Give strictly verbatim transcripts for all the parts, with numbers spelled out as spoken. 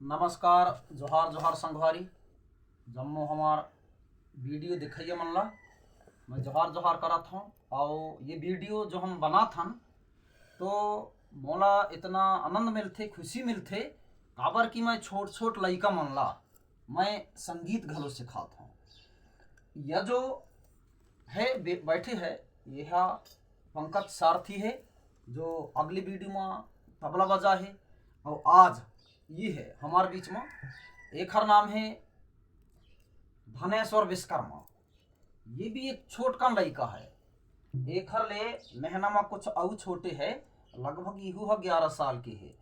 नमस्कार, जोहार जोहार संगवारी, जम्मो हमार वीडियो देखइया मन ला मैं जोहार जोहार करत हौं। अउ ये वीडियो जो हम बनात हन तो मोला इतना आनंद मिलथे, खुशी मिलथे, काबर कि मैं छोट छोट लइका मन ला मैं संगीत घलो सिखात हौं। यह जो है बे-, बैठे है, यह पंकज सारथी है जो अगली वीडियो में तबला बजा है। और आज ये है हमारे बीच में, एखर नाम है धनेश्वर विश्वकर्मा। ये भी एक छोटकन लइका है, एखर ले महीना में कुछ अउ छोटे है, लगभग इहू ह ग्यारह साल के है।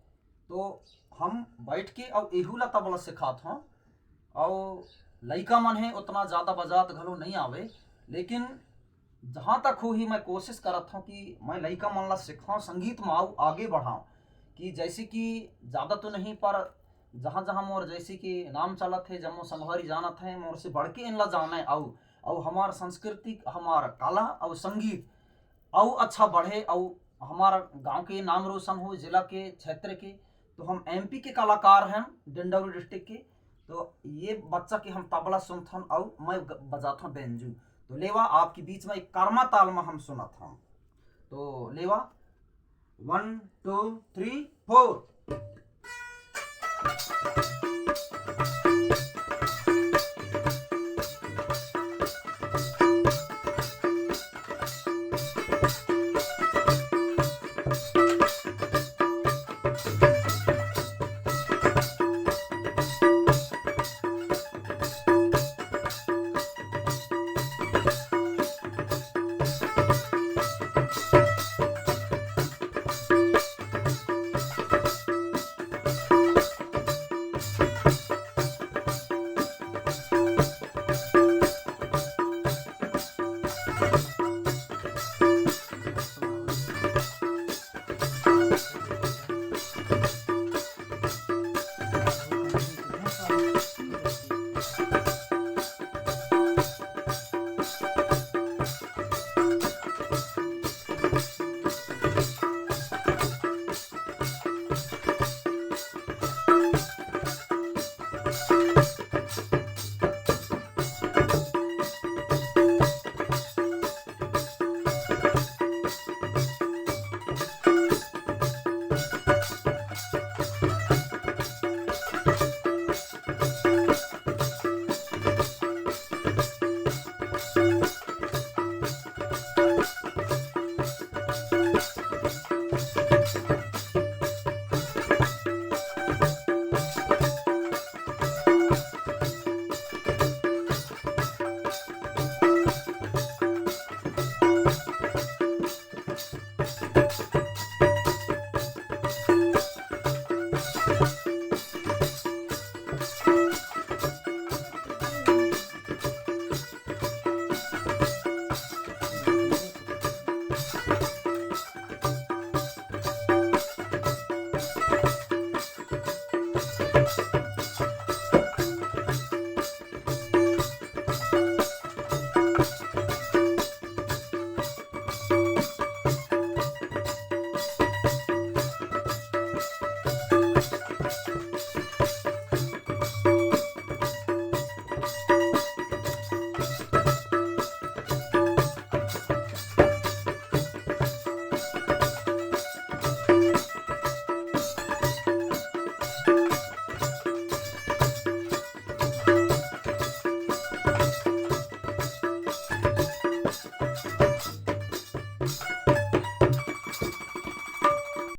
तो हम बैठ के अउ एहू ला तबला सिखात हौं। अउ लइका मन है उतना ज़्यादा बजात घलो नहीं आवे, लेकिन जहाँ तक होही मैं कोशिश करत हौं कि मैं लइका मन ला सिखाऊँ, संगीत में आऊ आगे बढ़ाऊँ। कि जैसे कि ज़्यादा तो नहीं पर जहाँ जहाँ मोर जैसे कि नाम चलत है, जम्मो संगवारी जानत है, मोर से बढ़ के इनला जाने अउ अउ हमार संस्कृति, हमार कला अउ संगीत अउ अच्छा बढ़े अउ हमार गांव के नाम रोशन हो, जिला के, क्षेत्र के। तो हम एमपी के कलाकार हैं, डिंडौरी डिस्ट्रिक्ट के। तो ये बच्चा के हम तबला सुनथन अउ मैं ग- बजाथन बेंजू। तो लेवा आपके बीच में एक कर्मा ताल में हम सुनत हन। तो लेवा, वन टू थ्री फोर।